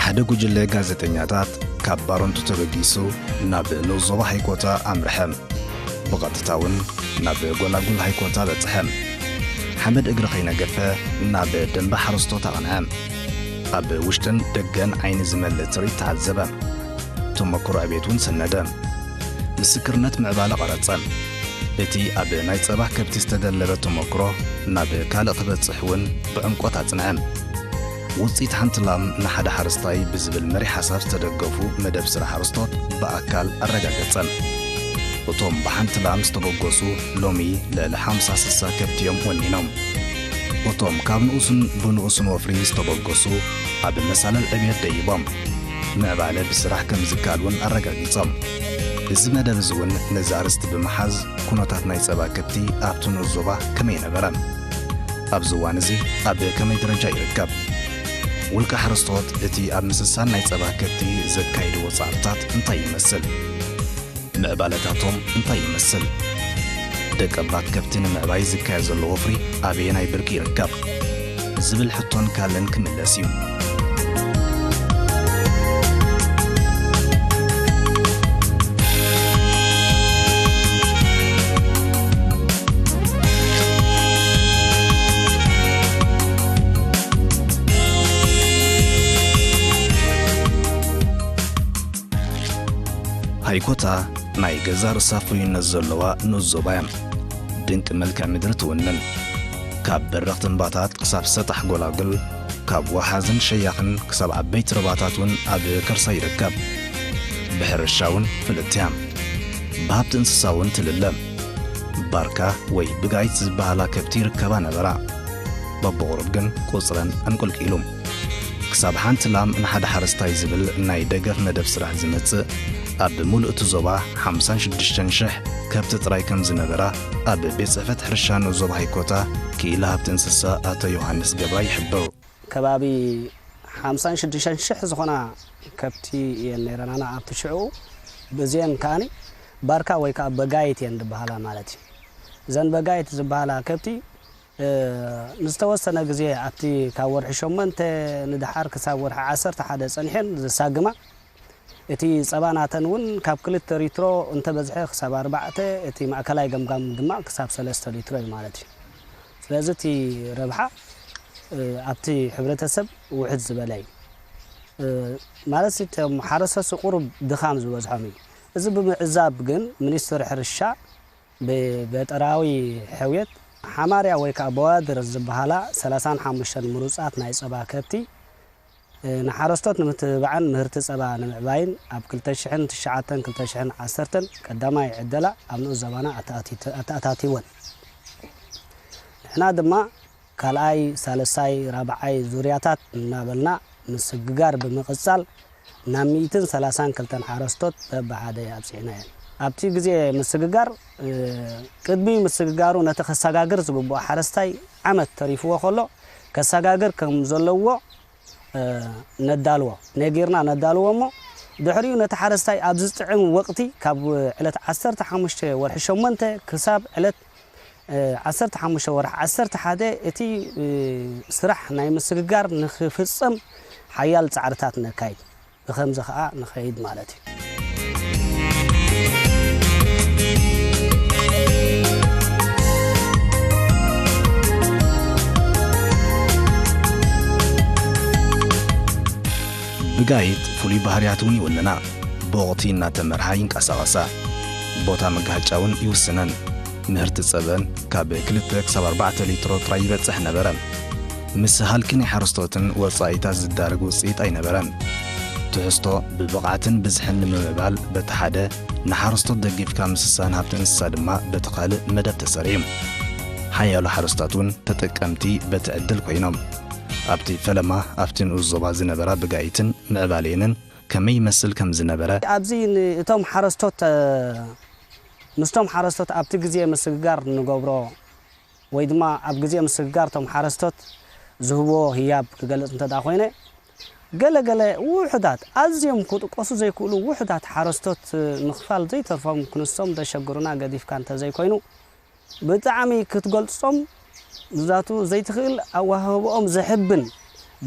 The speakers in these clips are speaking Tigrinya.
ሓደ ጉጅለ ጋዜጠኛታት ካብ ባረንቱ ተበጊሱ ናብ ንኡስ ዞባ ሃይኮታ ኣምርሐ። ብቐጥታ እውን ናብ ጎላጉል ሃይኮታ በጽሐ። ሓመድ እግሪ ከይነገፈ ናብ ደንበ ሓረስቶት ኣቕንዐ። ኣብ ውሽጥን ደገን ዓይኒ ዝመልእ ትርኢት ተዓዘበ። ተመኩሮ ዕቤት እውን ሰነደ። ምስክርነት ምዕባለ ቐረጸ። እቲ ኣብ ናይ ጸባ ከብቲ ዝተደለበ ተመኩሮ ናብ ካልእ ክበጽሕ እውን ብዕምቆት ኣጽንዐ። ውጽኢት ሓንቲ ላም ንሓደ ሓረስታይ ብዝብል መሪሕ ሓሳብ ዝተደገፉ መደብ ስራሕ ሓረስቶት ብኣካል ኣረጋገጸ። እቶም ብሓንቲ ላም ዝተበገሱ ሎሚ ልዕሊ ሓምሳ ስሳ ከብቲ እዮም ወኒኖም። እቶም ካብ ንኡስን ብንኡስን ወፍሪ ዝተበገሱ ኣብ መሳለል ዕብየት ደይቦም ምዕባለ ብስራሕ ከም ዝከኣል እውን ኣረጋጊጾም። እዚ መደብ እዚ እውን ነዚ ኣርእስቲ ብምሓዝ ኩነታት ናይ ጸባ ከብቲ ኣብቲ ንኡስ ዞባ ከመይ ነበረ? ኣብዚ እዋን እዚ ኣብ ከመይ ደረጃ ይርከብ? ውልቀ ሓረስቶት እቲ ኣብ ምስሳን ናይ ጸባ ከብቲ ዘካይድዎ ጻዕርታት እንታይ ይመስል? ምዕባለታቶም እንታይ ይመስል? ደቀባት ከብቲ ንምዕባይ ዝካየድ ዘሎ ወፍሪ ኣበየናይ ብርኪ ይርከብ? ዝብል ሕቶን ካልእን ክምለስ እዩ። ሃይኮታ ናይ ገዛ ርእሳ ፍሉይነት ዘለዋ ንኡስ ዞባ እያ። ድንቂ መልክዕ ምድሪ ትውንን። ካብ በረኽቲ እምባታት ክሳብ ሰጣሕ ጎላጉል፣ ካብ ወሓዝን ሸያኽን ክሳብ ዓበይቲ ሩባታት እውን ኣብ ከርሳ ይርከብ። ብሕርሻ እውን ፍልጥቲ እያ። ብሃብቲ እንስሳ እውን ትልለ። ባርካ ወይ ብጋይት ዝበሃላ ከብቲ ይርከባ ነበራ። በብቑሩብ ግን ቁጽረን ኣንቆልቂሉ። ክሳብ ሓንቲ ላም ንሓደ ሓረስታይ ዝብል ናይ ደገፍ መደብ ስራሕ ዝመጽእ፣ ኣብ ምሉእ እቲ ዞባ ሓምሳን ሽዱሽተን ሽሕ ከብቲ ጥራይ ከም ዝነበራ ኣብ ቤት ጽሕፈት ሕርሻ ንኡስ ዞባ ሃይኮታ ክኢላ ሃብቲ እንስሳ ኣቶ ዮሃንስ ገብራ ይሕብር። ከባቢ ሓምሳን ሽዱሽተን ሽሕ ዝኾና ከብቲ እየን ነይረናና ኣብቲ ሽዑ። እዚአን ከኣኒ ባርካ ወይ ከዓ በጋይት እየን ዝበሃላ ማለት እዩ። እዘን በጋይት ዝበሃላ ከብቲ፣ እ፣ ንዝተወሰነ ግዜ ኣብቲ ካብ ወርሒ ሸሞንተ ንደሓር ክሳብ ወርሒ ዓሰርተ ሓደ ጸኒሐን ዝሳግማ። እቲ ጸባ ናተን እውን ካብ ክልተ ሊትሮ እንተበዝሐ ክሳብ ኣርባዕተ፣ እቲ ማእከላይ ገምጋም ድማ ክሳብ ሰለስተ ሊትሮ እዩ ማለት እዩ። ስለዚ እቲ ረብሓ፣ እ፣ ኣብቲ ሕብረተሰብ ውሕድ ዝበለ እዩ። እ፣ ማለት እቶም ሓረስቶት ቁሩብ ድኻም ዝበዝሖም እዩ። እዚ ብምዕዛብ ግን ሚኒስትሪ ሕርሻ ብገጠራዊ ሕውየት ሓማርያ ወይ ከዓ በዋድር ዝበሃላ ሰላሳን ሓሙሽተን ምሩጻት ናይ ጸባ ከብቲ፣ እ፣ ንሓረስቶት ንምትብባዕን ምህርቲ ጸባ ንምዕባይን ኣብ ክልተ ሽሕን ትሽዓተን ክልተ ሽሕን ዓሰርተን ቀዳማይ ዕደላ ኣብ ንኡስ ዞባና ኣተኣቲተ-፣ ኣተኣታቲወን። ንሕና ድማ ካልኣይ፣ ሳልሳይ፣ ራብዓይ ዙርያታት እናበልና ምስግጋር ብምቕጻል ናብ ሚእትን ሰላሳን ክልተን ሓረስቶት በብሓደ ኣብጺሕናየን። ኣብቲ ግዜ ምስግጋር፣ እ፣ ቅድሚ ምስግጋሩ ነቲ ከሰጋግር ዝግብኦ ሓረስታይ ዓመት ተሪፍዎ ከሎ ከሰጋግር ከም ዘለዎ፣ እ፣ ነዳልዎ፣ ነጊርና ነዳልዎ እሞ ድሕሪኡ ነቲ ሓረስታይ ኣብ ዝጥዕም ወቕቲ ካብ ዕለት ዓሰርተ ሓሙሽተ ወርሒ ሸሞንተ ክሳብ ዕለት እ፣ ዓሰርተ ሓሙሽተ ወርሒ ዓሰርተ ሓደ እቲ፣ እ፣ ስራሕ ናይ ምስግጋር ንኽፍጸም ሓያል ጻዕርታት ነካይድ። ብኸምዚ ኸኣ ንኸይድ ማለት እዩ። ብጋይት ፍሉይ ባህርያት እውን ይውንና። ብወቕቲ እናተመርሓ ይንቀሳቐሳ። ቦታ መጋሃጫ እውን ይውስነን። ምህርቲ ጸበን ካብ ክልተ ክሳብ ኣርባዕተ ሊትሮ ጥራይ ይበጽሕ ነበረ። ምስ ሃልኪ ናይ ሓረስቶትን ወጻኢታት ዝዳረግ ውጽኢት ኣይነበረን። ትሕዝቶ ብብቕዓትን ብዝሕን ንምምዕባል በቲ ሓደ ንሓረስቶት ደጊፍካ ምስሳን ሃብቲ እንስሳ ድማ በቲ ካልእ መደብ ተሰሪዑ። ሓያሎ ሓረስቶት እውን ተጠቀምቲ በቲ ዕድል ኮይኖም። ኣብቲ ፈለማ ኣብቲ ንኡስ ዞባ ዝነበራ ብጋይትን ምዕባሌንን ከመይ ይመስል ከም ዝነበረ። ኣብዚ ን-፣ እቶም ሓረስቶት፣ እ፣ ምስቶም ሓረስቶት ኣብቲ ግዜ ምስግጋር ንገብሮ ወይ ድማ ኣብ ግዜ ምስግጋር እቶም ሓረስቶት ዝህብዎ ህያብ ክገልጽ እንተ ደኣ ኮይነ፣ ገለ ገለ ውሑዳት፣ ኣዝዮም ክጥቀሱ ዘይክእሉ ውሑዳት ሓረስቶት፣ እ፣ ምኽፋል ዘይተርፎም ክንሶም ዘሸግሩና ገዲፍካ እንተ ዘይኮይኑ፣ ብጣዕሚ ክትገልጾም ብዛቱ ዘይትኽእል ኣወሃህባኦም ዘሕብን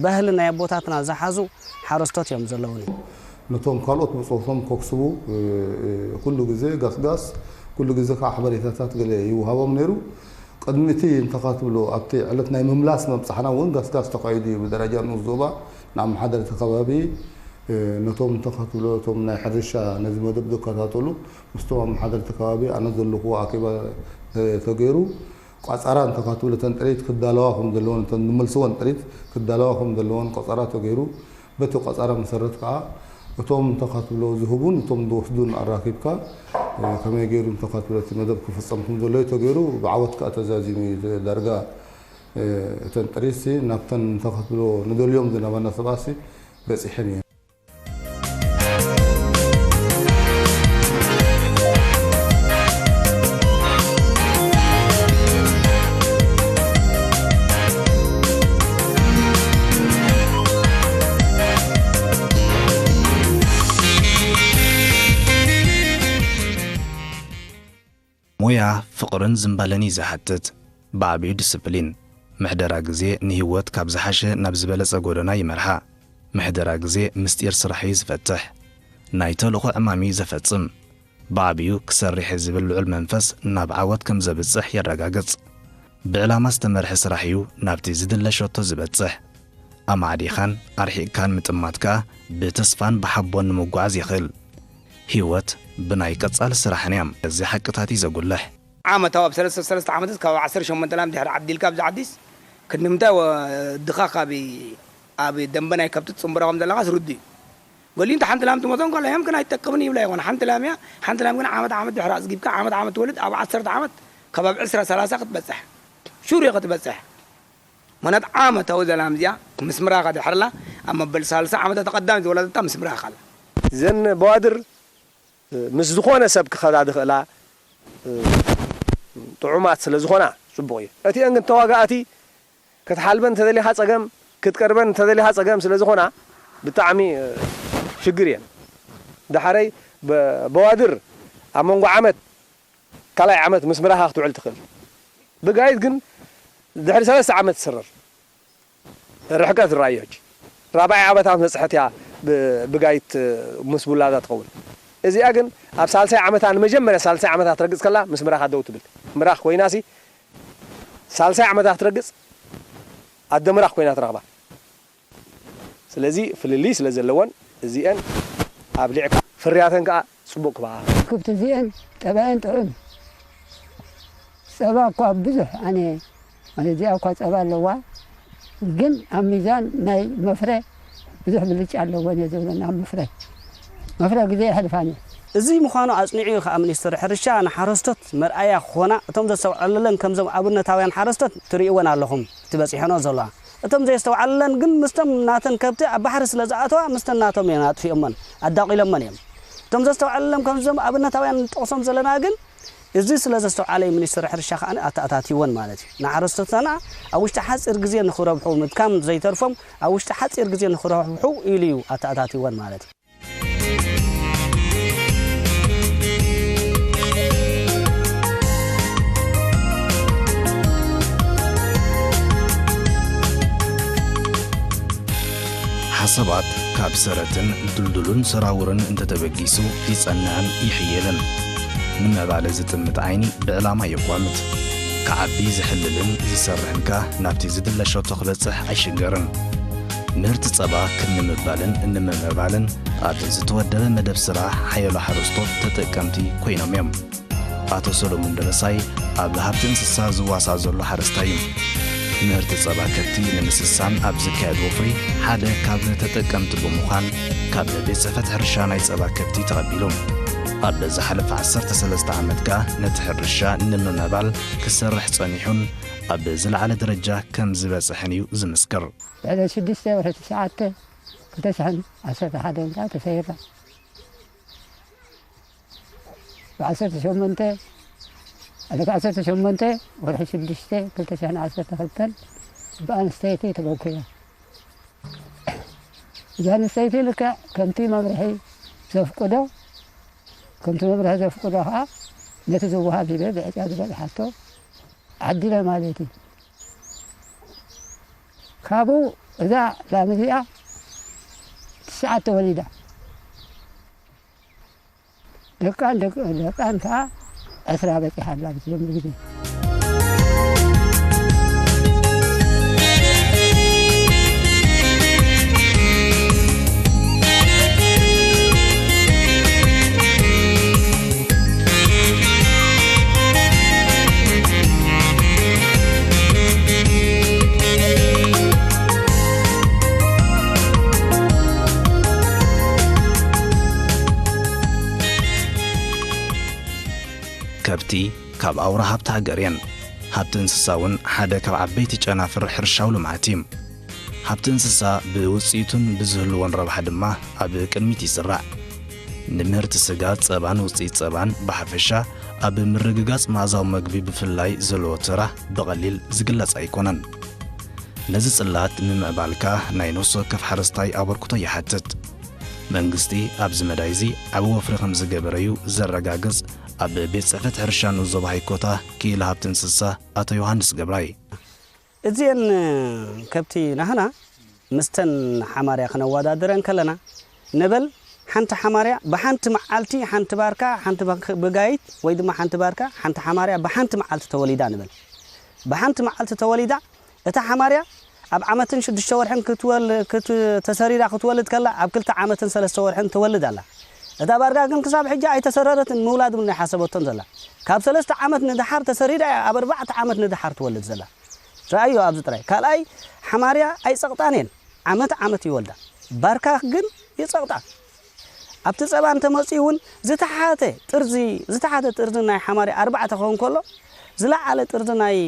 ባህሊ ናይ ኣቦታትና ዝሓዙ ሓረስቶት እዮም ዘለውኒ። ነቶም ካልኦት ብጾቶም ከክስቡ፣ እ፣ እ፣ ኩሉ ግዜ ጋስጋስ፣ ኩሉ ግዜ ከዓ ሓበሬታታት ገለ ይወሃቦም ነይሩ። ቅድሚ እቲ እንተ ክትብሎ ኣብቲ ዕለት ናይ ምምላስ መብጻሕና እውን ጋስጋስ ተኻይዱ እዩ። ብደረጃ ንኡስ ዞባ ንኣመሓደርቲ ከባቢ፣ እ፣ ነቶም እንተ ክትብሎ እቶም ናይ ሕርሻ ነዚ መደብ ዝከታተሉ ምስቶም ኣመሓደርቲ ከባቢ ኣነ ዘለኹዎ ኣኼባ፣ እ፣ ተገይሩ። ቆጸራ እንተ ክትብሎ እተን ጥሪት ክዳለዋ ከም ዘለወን፣ እተን ዝመልስወን ጥሪት ክዳለዋ ከም ዘለወን ቆጸራ ተገይሩ። በቲ ቆጸራ መሰረት ከዓ እቶም እንተ ክትብሎ ዝህቡን እቶም ዝወስዱን ኣራኪብካ፣ እ፣ ከመይ ገይሩ እንተ ክትብሎ እቲ መደብ ክፍጸም ከም ዘለዎ ተገይሩ። ብዓወት ከዓ ተዛዚሙ እዩ። ዳርጋ፣ እ፣ እተን ጥሪትሲ ናብተን እንተ ክትብሎ ንደልዮም ዝነበርና ሰባትሲ በጺሐን እየን። ሞያ ፍቕርን ዝምባለን እዩ ዝሓትት። ብዓቢኡ ዲስፕሊን። ምሕደራ ግዜ ንህይወት ካብ ዝሓሸ ናብ ዝበለጸ ጎደና ይመርሓ። ምሕደራ ግዜ ምስጢር ስራሕ እዩ ዝፈትሕ። ናይ ተልእኾ ዕማም እዩ ዘፈጽም። ብዓቢኡ ክሰርሕ ዝብል ልዑል መንፈስ ናብ ዓወት ከም ዘብጽሕ የረጋግጽ። ብዕላማ ዝተመርሐ ስራሕ እዩ ናብቲ ዝድለ ሸቶ ዝበጽሕ። ኣማዕዲኻን ኣርሒቕካን ምጥማት ከኣ ብተስፋን ብሓቦን ንምጉዓዝ የኽእል። ህይወት ብናይ ቀጻሊ ስራሕን እያ እዚ ሓቅታት እዩ ዘጉልሕ። ዓመታዊ ኣብ ሰለስተ፣ ሰለስተ ዓመትስ ካብ ዓሰርተ ሸሞንተ ላም ድሕሪ ዓዲልካ ኣብዚ ዓዲስ ክንዲ ምንታይ ወ-፣ ድኻ ካብ ኣብ ደንበ ናይ ከብቲ ትጽንብሮ ከም ዘለኻስ ርዱእ እዩ። ገሊኡ እንተ ሓንቲ ላም ትሞቶ እንከላ፣ "ያም ግን ኣይትጠቅምን" ይብላ ይኾን። ሓንቲ ላም እያ፣ ሓንቲ ላም ግን ዓመት ዓመት ድሕሪ ኣጽጊብካ፣ ዓመት ዓመት ትወልድ፣ ኣብ ዓሰርተ ዓመት ካብ ኣብ ዕስራ ሰላሳ ክትበጽሕ፣ ሹር እያ ክትበጽሕ። ምኽንያቱ ዓመታዊ እዛ ላም እዚኣ ምስ ምራኻ ድሕርላ፣ ኣብ መበል ሳልሳ ዓመታ ተቐዳሚ ዝወለደታ ምስ ምራኻ ኣላ። እዘን በዋድር ምስ ዝኾነ ሰብ ክኸዳ ዝኽእላ ጥዑማት ስለ ዝኾና ጽቡቕ እዩ። እቲአን ግን ተዋጋእቲ ክትሓልበን እንተደሊኻ ጸገም፣ ክትቀርበን እንተደሊኻ ጸገም ስለ ዝኾና ብጣዕሚ ሽግር እየን። ዳሕረይ በ-፣ በዋድር ኣብ መንጎ ዓመት ካልኣይ ዓመት ምስ ምራኻ ክትውዕል ትኽእል። ብጋይት ግን ድሕሪ ሰለስተ ዓመት ትስረር። ርሕቀት ዝረኣዮ ሕጂ ራብዓይ ዓመታ ምስ በጽሐት እያ ብ-፣ ብጋይት ምስ ውላዳ ትኸውን። እዚኣ ግን ኣብ ሳልሳይ ዓመታ፣ ንመጀመርያ ሳልሳይ ዓመታ ክትረግጽ ከላ ምስ ምራኻ ደው ትብል። ምራኽ ኮይናሲ ሳልሳይ ዓመታ ክትረግጽ ኣደ ምራኽ ኮይና ትረኽባ። ስለዚ ፍልልይ ስለ ዘለወን እዚአን ኣብሊዕካ ፍርያተን ከኣ ጽቡቕ ክበሃ። ክብቲ እዚአን ጠባየን ጥዑም። ጸባ እኳ ብዙሕ ኣነ፣ ማለት እዚኣ እኳ ጸባ ኣለዋ፣ ግን ኣብ ሚዛን ናይ መፍረ ብዙሕ ብልጫ ኣለወን እየ ዝብለን። ኣብ መፍረ፣ መፍረ ግዜ የሕልፋን እየ። እዚ ምዃኑ ኣጽኒዑ እዩ ከኣ ሚኒስትሪ ሕርሻ ንሓረስቶት መርኣያ ክኾና፣ እቶም ዘስተውዓለለን ከምዞም ኣብነታውያን ሓረስቶት ትርእይወን ኣለኹም፣ እቲ በጺሐንኦ ዘለዋ። እቶም ዘየስተውዓለለን ግን ምስቶም ናተን ከብቲ ኣብ ባሕሪ ስለ ዝኣተዋ፣ ምስተን ናቶም እዮም ኣጥፊኦመን፣ ኣዳቒሎመን እዮም። እቶም ዘስተውዓለሎም ከምዞም ኣብነታውያን ንጠቕሶም ዘለና ግን፣ እዚ ስለ ዘስተውዓለ እዩ ሚኒስትሪ ሕርሻ ከኣ ኣተኣታትይወን ማለት እዩ። ንሓረስቶትና ኣብ ውሽጢ ሓጺር ግዜ ንኽረብሑ ምድካም ዘይተርፎም፣ ኣብ ውሽጢ ሓጺር ግዜ ንኽረብሑ ኢሉ እዩ ኣተኣታትይወን ማለት እዩ። ሓሳባት ካብ ሰረትን ድልዱሉን ሰራውርን እንተተበጊሱ ይጸንዕን ይሕየልን። ንምዕባለ ዝጥምት ዓይኒ ብዕላማ የቋምት። ክዓቢ ዝሕልልን ዝሰርሕን ከኣ ናብቲ ዝድለ ሸቶ ክበጽሕ ኣይሽገርን። ምህርቲ ጸባ ክብ ንምባልን ንምምዕባልን ኣብ ዝተወደበ መደብ ስራሕ ሓያሎ ሓረስቶት ተጠቀምቲ ኮይኖም እዮም። ኣቶ ሰሎሙን ደበሳይ ኣብ ሃብቲ እንስሳ ዝዋሳእ ዘሎ ሓረስታይ እዩ። ምህርቲ ጸባ ከብቲ ንምስሳን ኣብ ዝካየድ ወፍሪ ሓደ ካብ ተጠቀምቲ ብምዃን ካብ ቤት ጽሕፈት ሕርሻ ናይ ጸባ ከብቲ ተቐቢሉ። ኣብ ዝሓለፈ ዓሰርተ ሰለስተ ዓመት ከኣ ነቲ ሕርሻ ንምምዕባል ክሰርሕ ጸኒሑን ኣብ ዝለዓለ ደረጃ ከም ዝበጽሐን እዩ ዝምስክር። ልዕሊ ሽዱሽተ ወርሒ ትሽዓተ ክልተ ሽሕን ዓሰርተ ሓደን ከኣ ተሰይራ። ብዓሰርተ ሸሞንተ ዕለት ዓሰርተ ሸሞንተ ወርሒ ሽዱሽተ ክልተ ሽሕን ዓሰርተ ክልተን ብኣንስተይቲ ተበኩያ። እዛ ኣንስተይቲ ልክዕ ከምቲ መምርሒ ዘፍቅዶ፣ ከምቲ መምርሒ ዘፍቅዶ ኸዓ ነቲ ዝወሃብ ሂበ ብዕጫ ዝበልሓቶ ዓዲለ ማለት እዩ። ካብኡ እዛ ላም እዚኣ ትሽዓተ ወሊዳ። ደቃን ደቅ-፣ ደቃን ከኣ ዕስራ በጺሓ ኣላ ብትጀምር ግዜ። ከብቲ ካብ ኣውራ ሃብቲ ሃገር እየን። ሃብቲ እንስሳ እውን ሓደ ካብ ዓበይቲ ጨናፍር ሕርሻዊ ልምዓት እዩ። ሃብቲ እንስሳ ብውጽኢቱን ብዝህልዎን ረብሓ ድማ ኣብ ቅድሚት ይስራዕ። ንምህርቲ ስጋ፣ ጸባን ውጽኢት ጸባን ብሓፈሻ ኣብ ምርግጋጽ መኣዛዊ መግቢ ብፍላይ ዘለዎ ተራ ብቐሊል ዝግለጽ ኣይኮነን። ነዚ ጽላት ንምምዕባል ከኣ ናይ ነፍሲ ወከፍ ሓረስታይ ኣበርክቶ ይሓትት። መንግስቲ ኣብዚ መዳይ እዚ ዓቢ ወፍሪ ከም ዝገበረ እዩ ዘረጋግጽ ኣብ ቤት ጽሕፈት ሕርሻ ንኡስ ዞባ ሃይኮታ ክኢላ ሃብቲ እንስሳ ኣቶ ዮሃንስ ገብራይ። እዚአን ከብቲ ናህና ምስተን ሓማርያ ክነወዳድረን ከለና፣ ንበል ሓንቲ ሓማርያ ብሓንቲ መዓልቲ ሓንቲ ባርካ፣ ሓንቲ ባክ-፣ ብጋይት ወይ ድማ ሓንቲ ባርካ፣ ሓንቲ ሓማርያ ብሓንቲ መዓልቲ ተወሊዳ ንበል። ብሓንቲ መዓልቲ ተወሊዳ፣ እታ ሓማርያ ኣብ ዓመትን ሽዱሽተ ወርሕን ክትወል-፣ ክት-፣ ተሰሪራ ክትወልድ ከላ፣ ኣብ ክልተ ዓመትን ሰለስተ ወርሕን ትወልድ ኣላ። እታ ባርካ ግን ክሳብ ሕጂ ኣይተሰረረትን፣ ምውላድ እውን ኣይሓሰበቶን ዘላ። ካብ ሰለስተ ዓመት ንደሓር ተሰሪራ እያ፣ ኣብ ኣርባዕተ ዓመት ንደሓር ትወልድ ዘላ። ረኣዮ ኣብዚ ጥራይ። ካልኣይ፣ ሓማርያ ኣይጸቕጣን እየን። ዓመት ዓመት ይወልዳ። ባርካ ግን ይጸቕጣ። ኣብቲ ጸባ እንተመጺኡ እውን ዝተሓተ ጥርዚ፣ ዝተሓተ ጥርዚ ናይ ሓማርያ ኣርባዕተ ክኸውን ከሎ፣ ዝለዓለ ጥርዚ ናይ፣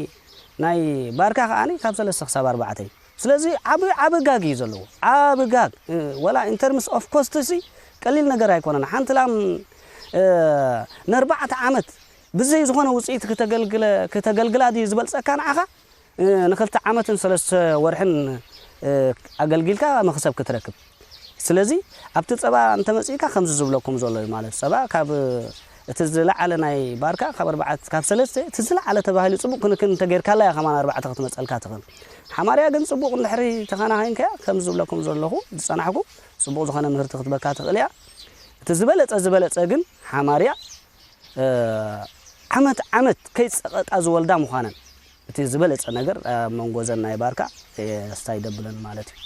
ናይ ባርካ ከኣኒ ካብ ሰለስተ ክሳብ ኣርባዕተ እዩ። ስለዚ ዓቢ፣ ዓቢ ጋግ እዩ ዘለዎ። ዓቢ ጋግ። እ፣ ወላ in terms of cost ሲ ቀሊል ነገር ኣይኮነን። ሓንቲ ላም፣ እ፣ ንኣርባዕተ ዓመት ብዘይ ዝኾነ ውጽኢት ክተገልግለ-፣ ክተገልግላ ድዩ ዝበልጸካ ንዓኻ? እ፣ ንኽልተ ዓመትን ሰለስተ ወርሕን፣ እ፣ ኣገልጊልካ መኽሰብ ክትረክብ። ስለዚ ኣብቲ ጸባ እንተመጺእካ ከምዚ ዝብለኩም ዘሎ እዩ ማለት። ጸባ ካብ እቲ ዝለዓለ ናይ ባርካ ካብ ኣርባዕተ፣ ካብ ሰለስተ እቲ ዝለዓለ ተባሂሉ ጽቡቕ ክንክን እንተጌርካላ እያ ከማን ኣርባዕተ ክትመጸልካ ትኽእል። ሓማርያ ግን ጽቡቕ እንድሕሪ ተኸናኺንካያ ከምዚ ዝብለኩም ዘለኹ ዝጸናሕኩ ጽቡቕ ዝኾነ ምህርቲ ክትበካ ትኽእል እያ። እቲ ዝበለጸ ዝበለጸ ግን ሓማርያ እ፣ ዓመት ዓመት ከይጸቐጣ ዝወልዳ ምዃነን እቲ ዝበለጸ ነገር ኣብ መንጎ ዘን ናይ ባርካ፣ እ፣ ስታይ ደብለን ማለት እዩ።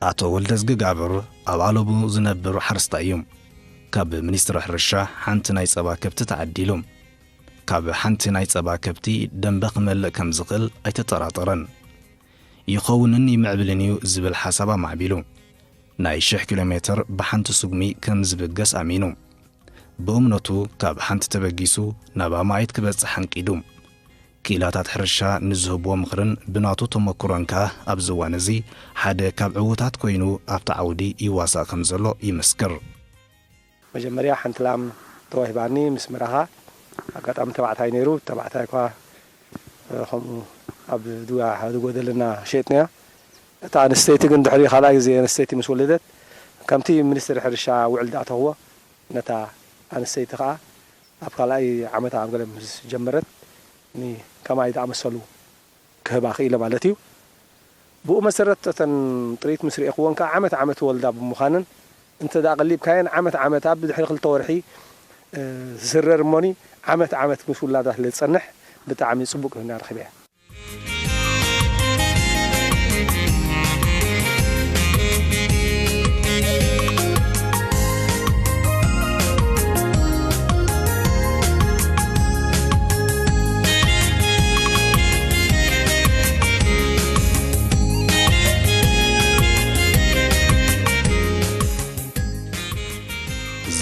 ኣቶ ወልደዝጊ ጋብር ኣብ ኣለቡ ዝነብር ሓረስታይ እዩ። ካብ ሚኒስትሪ ሕርሻ ሓንቲ ናይ ጸባ ከብቲ ተዓዲሉ። ካብ ሓንቲ ናይ ጸባ ከብቲ ደንበ ክመልእ ከም ዝኽእል ኣይተጠራጠረን። ይኸውንን ይምዕብልን እዩ ዝብል ሓሳብ ኣማዕቢሉ፣ ናይ ሽሕ ኪሎ ሜትር ብሓንቲ ስጉሚ ከም ዝብገስ ኣሚኑ። ብእምነቱ ካብ ሓንቲ ተበጊሱ ናብ ኣማኢት ክበጽሕ ኣንቂዱ። ክኢላታት ሕርሻ ንዝህብዎ ምኽርን ብናቱ ተመክሮን ከኣ ኣብዚ እዋን እዚ ሓደ ካብ ዕዉታት ኮይኑ ኣብቲ ዓውዲ ይዋሳእ ከም ዘሎ ይምስክር። መጀመርያ ሓንቲ ላም ተዋሂባኒ ምስ ምራኻ። ኣጋጣሚ ተባዕታይ ነይሩ፣ ተባዕታይ እኳ፣ እ፣ ከምኡ ኣብ ድዋ ሓደ ጎደልና ሸጥናያ። እታ ኣንስተይቲ ግን ድሕሪ ካልኣይ ግዜ ኣንስተይቲ ምስ ወለደት፣ ከምቲ ሚኒስትሪ ሕርሻ ውዕል ዝኣተኽዎ፣ ነታ ኣንስተይቲ ኸኣ ኣብ ካልኣይ ዓመታ ኣብ ገለ ምስ ጀመረት፣ ኒ-፣ ከማይ ዝኣመሰሉ ክህባ ክኢለ ማለት እዩ። ብኡ መሰረት እተን ጥሪት ምስ ርኤኽወን ከኣ ዓመት ዓመት ወልዳ ብምዃነን፣ እንተ ደኣ ቀሊብካየን ዓመት ዓመት ኣብ ድሕሪ ክልተ ወርሒ፣ እ፣ ዝስረር እሞኒ ዓመት ዓመት ምስ ውላዳ ስለ ዝጸንሕ ብጣዕሚ ጽቡቕ ኮይና ረኺበያ።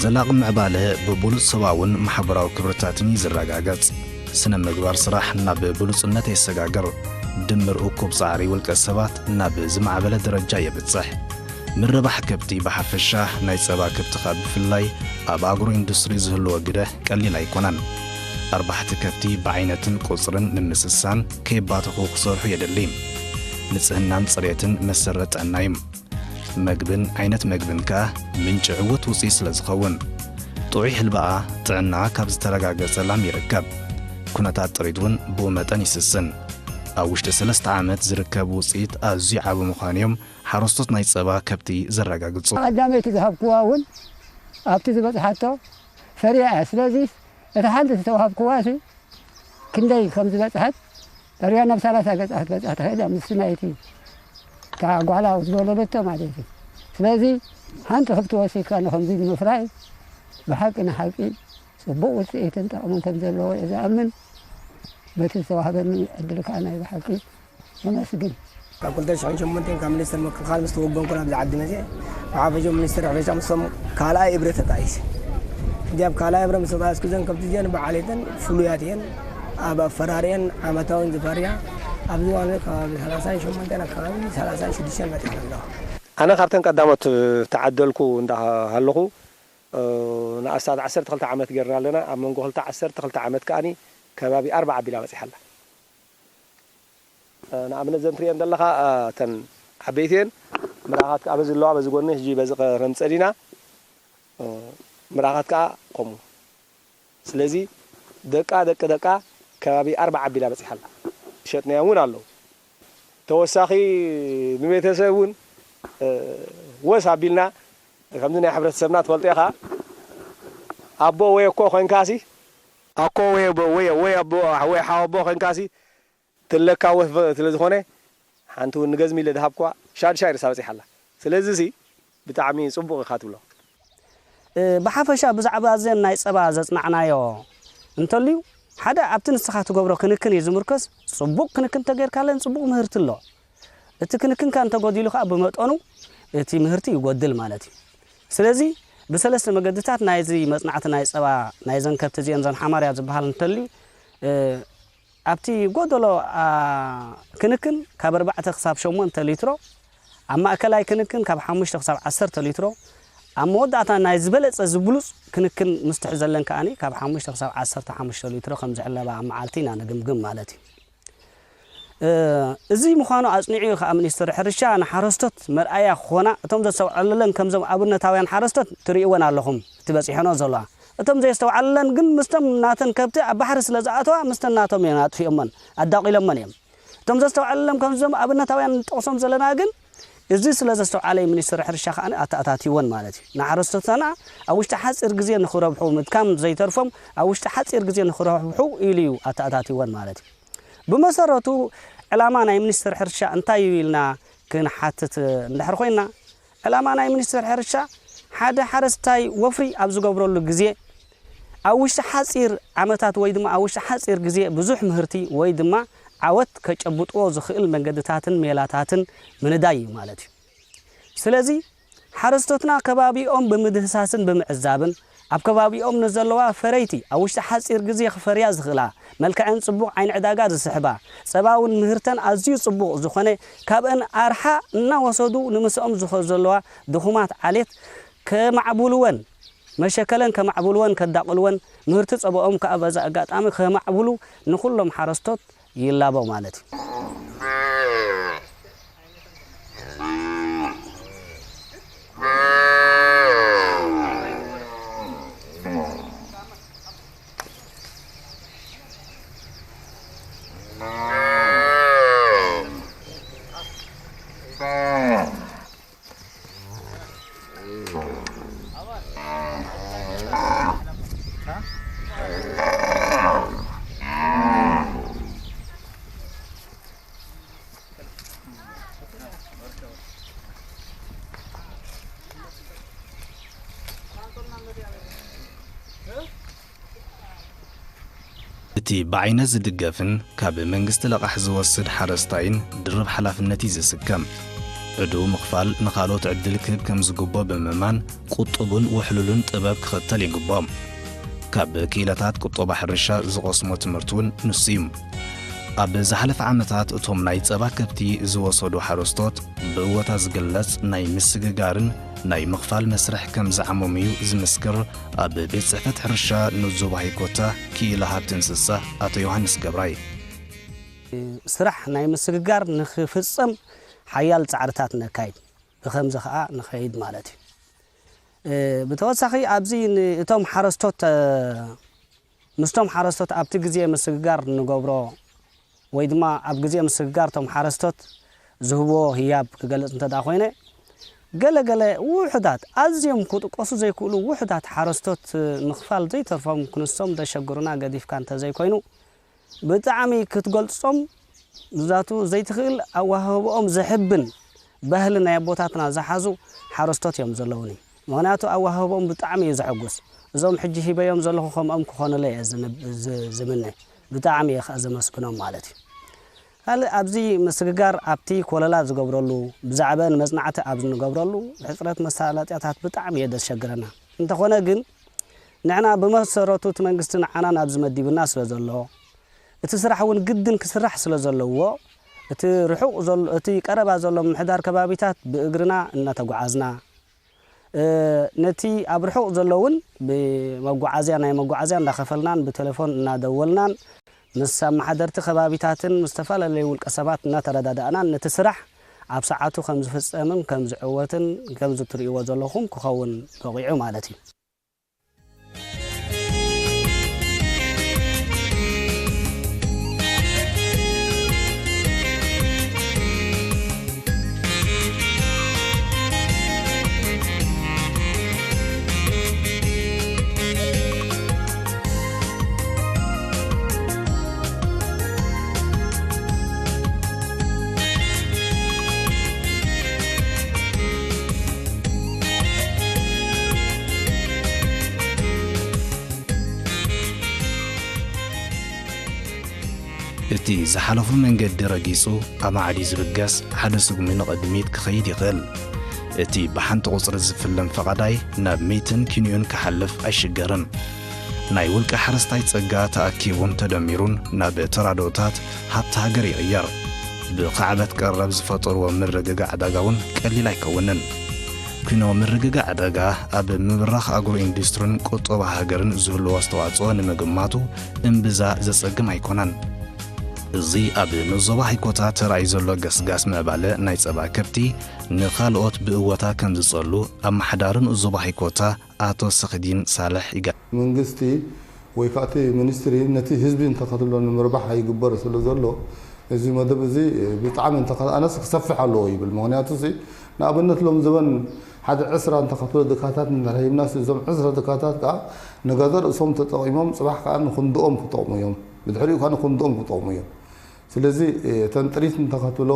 ዘላቒ ምዕባለ ብብሉጽ ሰብኣውን ማሕበራዊ ክብርታትን እዩ ዝረጋገጽ። ስነ ምግባር ስራሕ ናብ ብሉጽነት የሰጋግር። ድምር እኩብ ጻዕሪ ውልቀ ሰባት ናብ ዝማዕበለ ደረጃ የብጽሕ። ምርባሕ ከብቲ ብሓፈሻ፣ ናይ ጸባ ከብቲ ከኣ ብፍላይ ኣብ ኣግሮ ኢንዱስትሪ ዝህልዎ ግደ ቀሊል ኣይኮነን። ኣርባሕቲ ከብቲ ብዓይነትን ቁጽርን ንምስሳን ከይባተኹ ክሰርሑ የድሊ። ንጽህናን ጽሬትን መሰረት ጥዕና እዩ። መግብን ዓይነት መግብን ከኣ ምንጪ ዕዉት ውጽኢት ስለ ዝኸውን፣ ጥዑይ ህልባኣ ጥዕናኣ ካብ ዝተረጋገጸ ላም ይርከብ። ኩነታት ጥሪት እውን ብኡ መጠን ይስስን። ኣብ ውሽጢ ሰለስተ ዓመት ዝርከብ ውጽኢት ኣዝዩ ዓቢ ምዃኑ እዮም ሓረስቶት ናይ ጸባ ከብቲ ዘረጋግጹ። ቀዳመይቲ ዝሃብክዋ እውን ኣብቲ ዝበጽሓቶ ፈርያ እያ። ስለዚ እታ ሓንቲ ዝተዋሃብክዋ ሲ ክንደይ ከም ዝበጽሐት ፈርያ ናብ ሰላሳ ገጽ ክትበጽሕ ትኽእል እያ፣ ምስቲ ናይቲ እታ ጓላ ዝወለደቶ ማለት እዩ። ስለዚ ሓንቲ ከብቲ ወሲድካ ንኸምዚ ንምፍራይ ብሓቂ ንሓቂ ጽቡቕ ውጽኢትን ጠቕምን ከም ዘለዎ እየ ዝኣምን። በቲ ዝተዋህበኒ ዕድል ከኣ ናይ ብሓቂ የመስግን። ካብ ክልተ ሽሕን ሸሞንተን ካብ ሚኒስተር ምክልኻል ምስ ተወገንኩ ናብዚ ዓዲ መፅየ፣ ብሓፈሽኡ ሚኒስተር ሕርሻ ምስቶም ካልኣይ እብረ ተጣይሰ። ሕጂ ኣብ ካልኣይ እብረ ምስ ተጣየስኩ እዘን ከብቲ እዚአን ብዓሌተን ፍሉያት እየን። ኣብ ኣፈራርየን ዓመታውን ዝፈርያ ኣብዚ እዋን እዚ ከባቢ ሰላሳን ሸሞንተን ኣካባቢ ሰላሳን ሽዱሽተን በፂሐን ኣለዋ። ኣነ ካብተን ቀዳሞት ተዓደልኩ እንዳሃለኹ፣ እ፣ ንኣስታት ዓሰርተ ክልተ ዓመት ጌርና ኣለና። ኣብ መንጎ ክልተ ዓሰርተ ክልተ ዓመት ከኣኒ ከባቢ ኣርባዓ ኣቢላ በጺሓ ኣላ። እ፣ ንኣብነት ዘን ትርእየን ዘለኻ፣ እ፣ እተን ዓበይቲ እየን። ምራኻት ከኣ በዚ ኣለዋ፣ በዚ ጎኒ፣ ሕጂ በዚ ቀረም ጸዲና፣ እ፣ ምራኻት ከኣ ከምኡ። ስለዚ ደቃ፣ ደቂ ደቃ ከባቢ ኣርባዓ ኣቢላ በጺሓ ኣላ። ዝሸጥናዮም እውን ኣለዉ። ተወሳኺ ንቤተሰብ እውን፣ እ፣ ወስ ኣቢልና፣ ከምዚ ናይ ሕብረተሰብና ትፈልጦ ኢኻ፣ ኣቦ ወይ ኣኮ ኮይንካሲ፣ ኣኮ ወይ ኣቦ ወይ፣ ወይ ኣቦ ወይ ሓው ኣቦ ኮይንካሲ፣ ትለካ ወፍ ስለ ዝኾነ፣ ሓንቲ እውን ንገዝሚ ኢለ ድሃብኳ ሻድሻይ ርእሳ በጺሓ ኣላ። ስለዚሲ ብጣዕሚ ጽቡቕ ኢኻ ትብሎ። እ፣ ብሓፈሻ ብዛዕባ እዘን ናይ ጸባ ዘጽናዕናዮ እንተልዩ፣ ሓደ ኣብቲ ንስኻ ትገብሮ ክንክን እዩ ዝምርኮስ። ጽቡቕ ክንክን እንተጌርካለን ጽቡቕ ምህርቲ ኣሎ። እቲ ክንክንካ እንተጎዲሉ ከኣ ብመጠኑ እቲ ምህርቲ ይጎድል ማለት እዩ። ስለዚ ብሰለስተ መገድታት ናይዚ መጽናዕቲ ናይ ጸባ ናይዘን ከብቲ እዚአን፣ እዘን ሓማርያ ዝበሃል እንተልዩ፣ እ፣ ኣብቲ ጎደሎ፣ ኣ፣ ክንክን ካብ ኣርባዕተ ክሳብ ሸሞንተ ሊትሮ፣ ኣብ ማእከላይ ክንክን ካብ ሓሙሽተ ክሳብ ዓሰርተ ሊትሮ፣ ኣብ መወዳእታ ናይ ዝበለጸ ዝብሉጽ ክንክን ምስ ትሕዘለን ከኣኒ ካብ ሓሙሽተ ክሳብ ዓሰርተ ሓሙሽተ ሊትሮ ከም ዝሕለባ ኣብ መዓልቲ ኢና ንግምግም ማለት እዩ። እ፣ እዚ ምዃኑ ኣጽኒዑ እዩ ከኣ ሚኒስትሪ ሕርሻ ንሓረስቶት መርኣያ ክኾና፣ እቶም ዘስተውዓለለን ከምዞም ኣብነታውያን ሓረስቶት ትርእይወን ኣለኹም፣ እቲ በጺሐንኦ ዘለዋ። እቶም ዘየስተውዓለለን ግን ምስቶም ናተን ከብቲ ኣብ ባሕሪ ስለ ዝኣተዋ፣ ምስተን ናቶም እዮም ኣጥፊኦመን፣ ኣዳቒሎመን እዮም። እቶም ዘስተውዓለሎም ከምዞም ኣብነታውያን ንጠቕሶም ዘለና ግን፣ እዚ ስለ ዘስተውዓለ እዩ ሚኒስትሪ ሕርሻ ከኣ ኣተኣታትይወን ማለት እዩ። ንሓረስቶትና ኣብ ውሽጢ ሓጺር ግዜ ንኽረብሑ፣ ምድካም ዘይተርፎም ኣብ ውሽጢ ሓጺር ግዜ ንኽረብሑ ኢሉ እዩ ኣተኣታትይወን ማለት እዩ። ብመሰረቱ ዕላማ ናይ ሚኒስትሪ ሕርሻ እንታይ እዩ ኢልና ክንሓትት እንድሕር ኮይንና፣ ዕላማ ናይ ሚኒስትሪ ሕርሻ ሓደ ሓረስታይ ወፍሪ ኣብ ዝገብረሉ ግዜ ኣብ ውሽጢ ሓጺር ዓመታት ወይ ድማ ኣብ ውሽጢ ሓጺር ግዜ ብዙሕ ምህርቲ ወይ ድማ ዓወት ከጨብጥዎ ዝኽእል መንገድታትን ሜላታትን ምንዳይ እዩ ማለት እዩ። ስለዚ ሓረስቶትና ከባቢኦም ብምድህሳስን ብምዕዛብን ኣብ ከባቢኦም ንዘለዋ ፈረይቲ ኣብ ውሽጢ ሓጺር ግዜ ክፈርያ ዝኽእላ፣ መልክዐን ጽቡቕ ዓይኒ ዕዳጋ ዝስሕባ፣ ጸባውን ምህርተን ኣዝዩ ጽቡቕ ዝኾነ፣ ካብአን ኣርሓ እናወሰዱ ንምስኦም ዝኸ-፣ ዘለዋ ድኹማት ዓሌት ከማዕብልወን፣ መሸከለን ከማዕብልወን ከዳቕልወን፣ ምህርቲ ጸባኦም ከኣ በዚ ኣጋጣሚ ከማዕብሉ ንኹሎም ሓረስቶት ይላቦ ማለት እዩ። እቲ ብዓይነት ዝድገፍን ካብ መንግስቲ ለቓሕ ዝወስድ ሓረስታይን ድርብ ሓላፍነት እዩ ዝስከም። ዕድው ምኽፋል ንኻልኦት ዕድል ክህብ ከም ዝግቦ ብምእማን፣ ቁጡብን ውሕሉልን ጥበብ ክኽተል ይግቦ። ካብ ክኢላታት ቁጠባ ሕርሻ ዝቐስሞ ትምህርቲ እውን ንሱ እዩ። ኣብ ዝሓለፈ ዓመታት እቶም ናይ ጸባ ከብቲ ዝወሰዱ ሓረስቶት ብእወታ ዝግለጽ ናይ ምስግጋርን ናይ ምኽፋል መስርሕ ከም ዝዓመሙ እዩ ዝምስክር ኣብ ቤት ጽሕፈት ሕርሻ ንዞባ ሃይኮታ ክኢላ ሃብቲ እንስሳ ኣቶ ዮሃንስ ገብራይ። ስራሕ ናይ ምስግጋር ንኽፍጸም ሓያል ጻዕርታት ነካይድ፣ ብኸምዚ ኸኣ ንኸይድ ማለት እዩ። እ፣ ብተወሳኺ ኣብዚ ን-፣ እቶም ሓረስቶት፣ እ፣ ምስቶም ሓረስቶት ኣብቲ ግዜ ምስግጋር ንገብሮ ወይ ድማ ኣብ ግዜ ምስግጋር እቶም ሓረስቶት ዝህብዎ ህያብ ክገልጽ እንተ ደኣ ኮይነ፣ ገለ ገለ ውሑዳት፣ ኣዝዮም ክጥቀሱ ዘይክእሉ ውሑዳት ሓረስቶት ምኽፋል ዘይተርፎም ክንሶም ዘሸግሩና ገዲፍካ እንተ ዘይኮይኑ፣ ብጣዕሚ ክትገልጾም ብዛቱ ዘይትኽእል ኣወሃህባኦም ዘሕብን ባህሊ ናይ ኣቦታትና ዝሓዙ ሓረስቶት እዮም ዘለውኒ። ምኽንያቱ ኣወሃህባኦም ብጣዕሚ እዩ ዘሐጉስ። እዞም ሕጂ ሂበዮም ዘለኹ ከምኦም ክኾኑለይ እየ ዝንብ-፣ ዝ-፣ ዝምነ። ብጣዕሚ እየ ኸኣ ዘመስግኖም ማለት እዩ። ካልእ ኣብዚ ምስግጋር ኣብቲ ኮለላ ዝገብረሉ፣ ብዛዕባን መጽናዕቲ ኣብ ዝንገብረሉ ሕጽረት መሳለጥያታት ብጣዕሚ እየ ዘሸግረና። እንተኾነ ግን ንሕና ብመሰረቱ እቲ መንግስቲ ንዓና ናብዚ መዲቡና ስለ ዘሎ፣ እቲ ስራሕ እውን ግድን ክስራሕ ስለ ዘለዎ፣ እቲ ርሑቕ ዘሎ፣ እቲ ቀረባ ዘሎ ምምሕዳር ከባቢታት ብእግርና እናተጓዓዝና፣ እ፣ ነቲ ኣብ ርሑቕ ዘሎ እውን ብመጓዓዝያ፣ ናይ መጓዓዝያ እንዳኸፈልናን ብቴሌፎን እናደወልናን ምስ ኣመሓደርቲ ከባቢታትን ምስ ዝተፈላለዩ ውልቀ ሰባት እናተረዳዳእናን ነቲ ስራሕ ኣብ ሰዓቱ ከም ዝፍጸምን ከም ዝዕወትን ከምዚ እትርእይዎ ዘለኹም ክኸውን በቒዑ ማለት እዩ። እቲ ዝሓለፎ መንገዲ ረጊጹ ኣማዕድዩ ዝብገስ ሓደ ስጉሚ ንቕድሚት ክኸይድ ይኽእል። እቲ ብሓንቲ ቁጽሪ ዝፍለም ፈቓዳይ ናብ ሚእትን ኪንዮን ክሓልፍ ኣይሽገርን። ናይ ውልቀ ሓረስታይ ጸጋ ተኣኪቡን ተደሚሩን ናብ ተራድኦታት ሃብቲ ሃገር ይቕየር። ብኻዕበት ቀረብ ዝፈጠርዎ ምርግጋዕ ዕዳጋ እውን ቀሊል ኣይከውንን። ኪኖ ምርግጋዕ ዕዳጋ ኣብ ምብራኽ ኣግሮ ኢንዱስትሪን ቁጠባ ሃገርን ዝህልዎ ኣስተዋጽኦ ንምግማቱ እምብዛ ዘጸግም ኣይኮነን። እዚ ኣብ ንዞባ ሃይኮታ ተራእዩ ዘሎ ገስጋስ ምዕባለ ናይ ጸባ ከብቲ ንኻልኦት ብእወታ ከም ዝጸሉ ኣመሓዳሪ ንዞባ ሃይኮታ ኣቶ ሰኽዲን ሳልሕ ይገልጽ። መንግስቲ ወይ ከዓ እቲ ሚኒስትሪ ነቲ ህዝቢ እንተኸትሎ ንምርባሕ ይግበር ስለ ዘሎ፣ እዚ መደብ እዚ ብጣዕሚ እንተኸኣነስ ክሰፍሕ ኣለዎ ይብል። ምኽንያቱ ሲ፣ ንኣብነት ሎም ዘበን ሓደ ዕስራ እንተኸትሎ ድካታት እንድሕር ሂብናስ፣ እዞም ዕስራ ድካታት ከዓ ንገዛ ርእሶም ተጠቒሞም፣ ጽባሕ ከዓ ንኽንድኦም ክጠቕሙ እዮም። ብድሕሪኡ ከዓ ንኽንድኦም ክጠቕሙ እዮም። ስለዚ፣ እተን ጥሪት እንተኸትሎ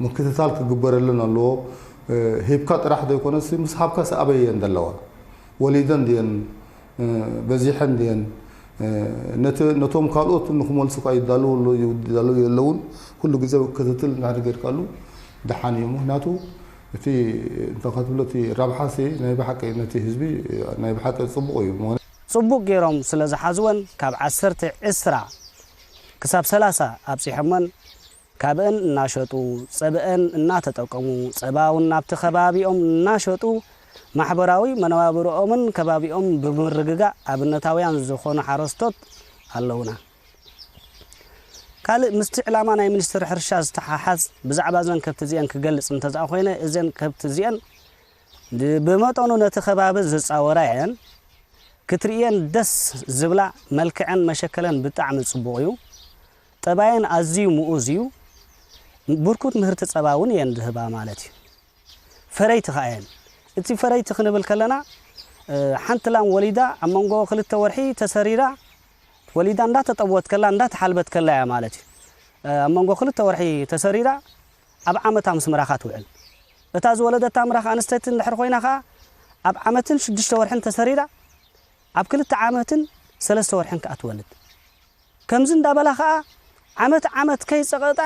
ምክትታል ክግበረለን ኣለዎ። ሂብካ ጥራሕ ዘይኮነስ፣ ምስ ሃብካስ ኣበይ እየን ዘለዋ? ወሊደን ድየን? በዚሐን ድየን? ነቲ፣ ነቶም ካልኦት ንክመልሱ ከዓ ይዳለዉ ኣለዉ፣ ይዳለዉ የለዉን? ኩሉ ግዜ ክትትል እንድሕር ጌርካሉ ደሓን እዩ። ምኽንያቱ፣ እቲ እንተ ክትብሎ፣ እቲ ረብሓሲ ናይ ብሓቂ ነቲ ህዝቢ ናይ ብሓቂ ጽቡቕ እዩ። ጽቡቕ ገይሮም ስለ ዝሓዝወን፣ ካብ ዓሰርተ ዕስራ ክሳብ ሰላሳ ኣብጺሖመን፣ ካብአን እናሸጡ፣ ጸብአን እናተጠቀሙ፣ ጸባ እውን ናብቲ ከባቢኦም እናሸጡ፣ ማሕበራዊ መነባብሮኦምን ከባቢኦም ብምርግጋእ ኣብነታውያን ዝኾኑ ሓረስቶት ኣለውና። ካልእ ምስቲ ዕላማ ናይ ሚኒስትሪ ሕርሻ ዝተሓሓዝ ብዛዕባ እዘን ከብቲ እዚአን ክገልጽ እንተዝኣ ኮይነ፣ እዘን ከብቲ እዚአን ብ-፣ ብመጠኑ ነቲ ከባቢ ዝጻወራ እየን። ክትርእየን ደስ ዝብላ፣ መልክዐን መሸከለን ብጣዕሚ ጽቡቕ እዩ። ጠባየን ኣዝዩ ምኡዝ እዩ። ብርኩት ምህርቲ ጸባ እውን እየን ዝህባ ማለት እዩ። ፈረይቲ ኸኣ እየን። እቲ ፈረይቲ ክንብል ከለና፣ እ፣ ሓንቲ ላም ወሊዳ ኣብ መንጎ ክልተ ወርሒ ተሰሪራ፣ ወሊዳ እንዳተጠወት ከላ፣ እንዳተሓልበት ከላ እያ ማለት እዩ። እ፣ ኣብ መንጎ ክልተ ወርሒ ተሰሪራ፣ ኣብ ዓመታ ምስ ምራኻ ትውዕል። እታ ዝወለደታ ምራኽ ኣንስተይቲ እንድሕር ኮይና ኸኣ፣ ኣብ ዓመትን ሽዱሽተ ወርሕን ተሰሪራ፣ ኣብ ክልተ ዓመትን ሰለስተ ወርሕን ከኣ ትወልድ። ከምዚ እንዳበላ ኸኣ፣ ዓመት ዓመት ከይጸቐጣ፣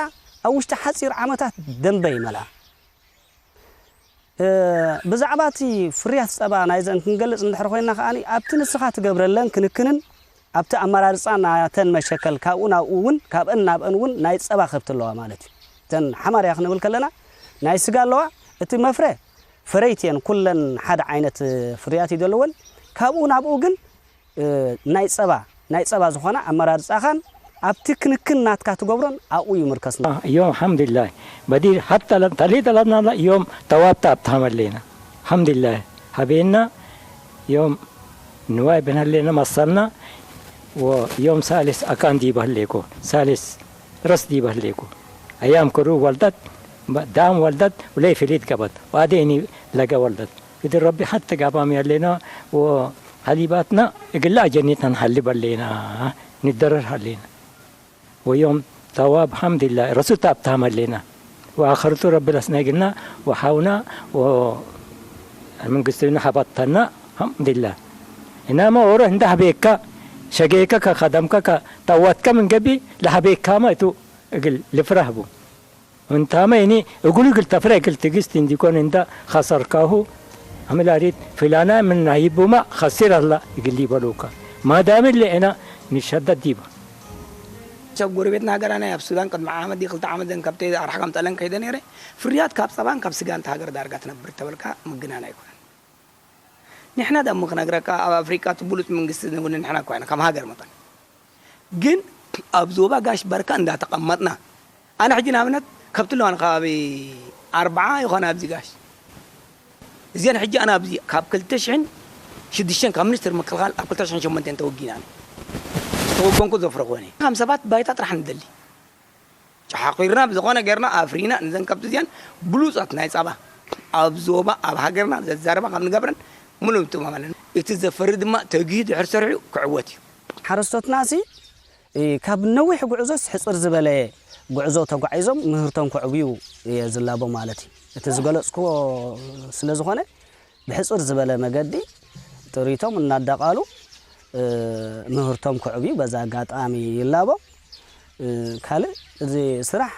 ኣብ ውሽጢ ሓጺር ዓመታት ደንበ ይመልኣ። እ፣ ብዛዕባ እቲ ፍርያት ጸባ ናይዘን ክንገልጽ እንድሕር ኮይንና ከኣ፣ ኣብቲ ንስኻ ትገብረለን ክንክንን ኣብቲ ኣመራርጻ ናተን መሸከል፣ ካብኡ ናብኡ እውን፣ ካብአን ናብአን እውን ናይ ጸባ ከብቲ ኣለዋ ማለት እዩ። እተን ሓማርያ ክንብል ከለና ናይ ስጋ ኣለዋ፣ እቲ መፍረ ፈረይቲ እየን፣ ኩለን ሓደ ዓይነት ፍርያት እዩ ዘለወን። ካብኡ ናብኡ ግን፣ እ፣ ናይ ጸባ፣ ናይ ጸባ ዝኾና ኣመራርጻኻን ኣብቲ ክንክን ናትካ ትገብሮን ኣብኡ እዩ ምርከስና። እዮም ሓምድላህ በዲር ሓታ ለ-፣ ተሊጠ ለና እዮም ተዋብታ ኣብታ ሃመሌና ሓምድላህ ሃቤና እዮም ንዋይ ብንሃሌና መሰልና ወዮም ሳልስ ኣካን ዲበህሌኮ ሳልስ ረስ ዲበህሌኮ ኣያም ክሩ ወልደት ዳም ወልደት ውለይ ፍሊት ገበት ዋዴኒ ለገ ወልደት እዲ ረቢ ሓተ ጋባም ያሌና ወሃሊባትና እግላ ኣጀኒትና ንሃሊ በሌና ንደረር ሃሌና ወዮም ተዋብ ሓምድላ ረሱት ኣብታም ሃሌና ወኣኸርቱ ረቢ ለስና ይግልና ወሓውና ወመንግስትና ሓባተና ሓምድላ እናማ ወረ እንዳ ሃቤካ ሸጌካ ከኸደምካ ከጠዋትካ ምን ገቢ ለሃቤካማ እቱ እግል ልፍራህቡ እንታመ እኒ እጉሉ እግል ተፍረ እግል ትግስት እንዲኮን እንዳ ኸሰርካሁ ኣምላሪት ፍላና ምን ናሂቡማ ኸሲር ኣላ እግል ይበሉካ ማዳምን ለኤና ንሸደድ ዲባ። ሰብ ጎረቤትና ሃገራና ኣብ ሱዳን ቅድሚ ዓመት ድዩ ክልተ ዓመት ዘን ከብተይ ኣርሓ ከምፀለን ከይደ ነይረ። ፍርያት ካብ ፀባን ካብ ስጋን እታ ሃገር ዳርጋ ትነብር ተበልካ ምግናን ኣይኮነን። ንሕና ደሞ ክነግረካ ኣብ ኣፍሪቃ እቲ ብሉፅ መንግስቲ እውን ንሕና እኳ ኢና ከም ሃገር መጠን ግን ኣብ ዞባ ጋሽ በርካ እንዳተቐመጥና ኣነ ሕጂ ንኣብነት ከብቲ ኣለዋን ከባቢ ኣርባዓ ይኾነ ኣብዚ ጋሽ እዚአን ሕጂ ኣነ ኣብዚ ካብ ክልተ ሽሕን ሽዱሽተን ካብ ሚኒስትር ምክልኻል ኣብ ክልተ ሽሕን ሸሞንተን ተወጊና ተወገንኩ ዘፍረኾነ ከም ሰባት ባይታ ጥራሕ ንደሊ ጨሓኺርና ብዝኾነ ጌርና ኣፍሪና ንዘን ከብቲ እዚኣን ብሉፃት ናይ ፃባ ኣብ ዞባ ኣብ ሃገርና ዘዛረባ ካብ ንገብረን ሙሉእ ምትእምማን ኣለና። እቲ ዘፈሪ ድማ ተጊሁ ድሕር ሰሪሑ ክዕወት እዩ። ሓረስቶትና ሲ ካብ ነዊሕ ጉዕዞስ ሕፅር ዝበለ ጉዕዞ ተጓዒዞም ምህርቶም ከዕብዩ እየ ዝላቦ ማለት እዩ። እቲ ዝገለፅክዎ ስለ ዝኾነ ብሕፅር ዝበለ መገዲ ጥሪቶም እናዳቓሉ ምህርቶም ከዕብዩ በዛ ኣጋጣሚ ይላቦ። ካልእ እዚ ስራሕ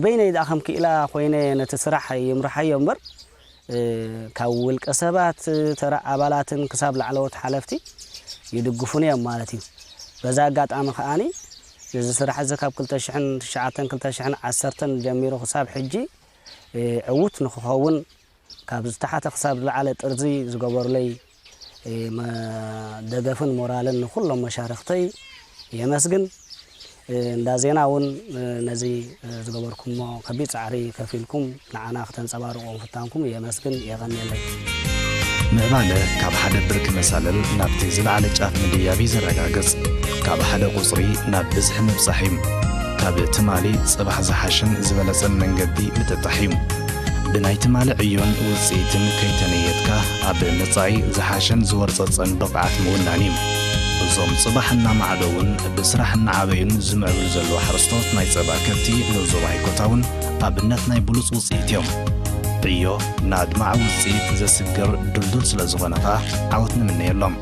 በይነይ ደኣ ከም ክኢላ ኮይነ ነቲ ስራሕ ይምርሓዮ እምበር ካብ ውልቀ ሰባት ተራ ኣባላትን ክሳብ ላዕለዎት ሓለፍቲ ይድግፉኒ እዮም ማለት እዩ። በዛ ኣጋጣሚ ከኣኒ እዚ ስራሕ እዚ ካብ ክልተ ሽሕን ትሽዓተን ክልተ ሽሕን ዓሰርተን ጀሚሩ ክሳብ ሕጂ ዕዉት ንክኸውን ካብ ዝተሓተ ክሳብ ዝለዓለ ጥርዚ ዝገበሩለይ ደገፍን ሞራልን ንኩሎም መሻርክተይ የመስግን። እንዳ ዜና እውን ነዚ ዝገበርኩሞ ከቢድ ፃዕሪ ከፊልኩም ንዓና ክተንፀባርቆ ምፍታንኩም የመስግን የቐንየለይ። ምዕባለ ካብ ሓደ ብርኪ መሳልል ናብቲ ዝለዓለ ጫፍ ምድያብ እዩ ዘረጋግጽ። ካብ ሓደ ቁጽሪ ናብ ብዝሒ ምብጻሕ እዩ። ካብ ትማሊ ጽባሕ ዝሓሽን ዝበለጸን መንገዲ ምጥጣሕ እዩ። ብናይ ትማሊ ዕዮን ውጽኢትን ከይተነየትካ ኣብ መጻኢ ዝሓሸን ዝወርጸጸን ብቕዓት ምውናን እዩ። እዞም ጽባሕ እናማዕደውን ብስራሕ እናዓበዩን ዝምዕብሉ ዘለዉ ሓረስቶት ናይ ጸባ ከብቲ ንዞባ ሃይኮታ እውን ኣብነት ናይ ብሉጽ ውጽኢት እዮም። ዕዮ ንኣድማዒ ውጽኢት ዘስግር ድልዱል ስለ ዝኾነ ከኣ ዓወት ንምነየሎም።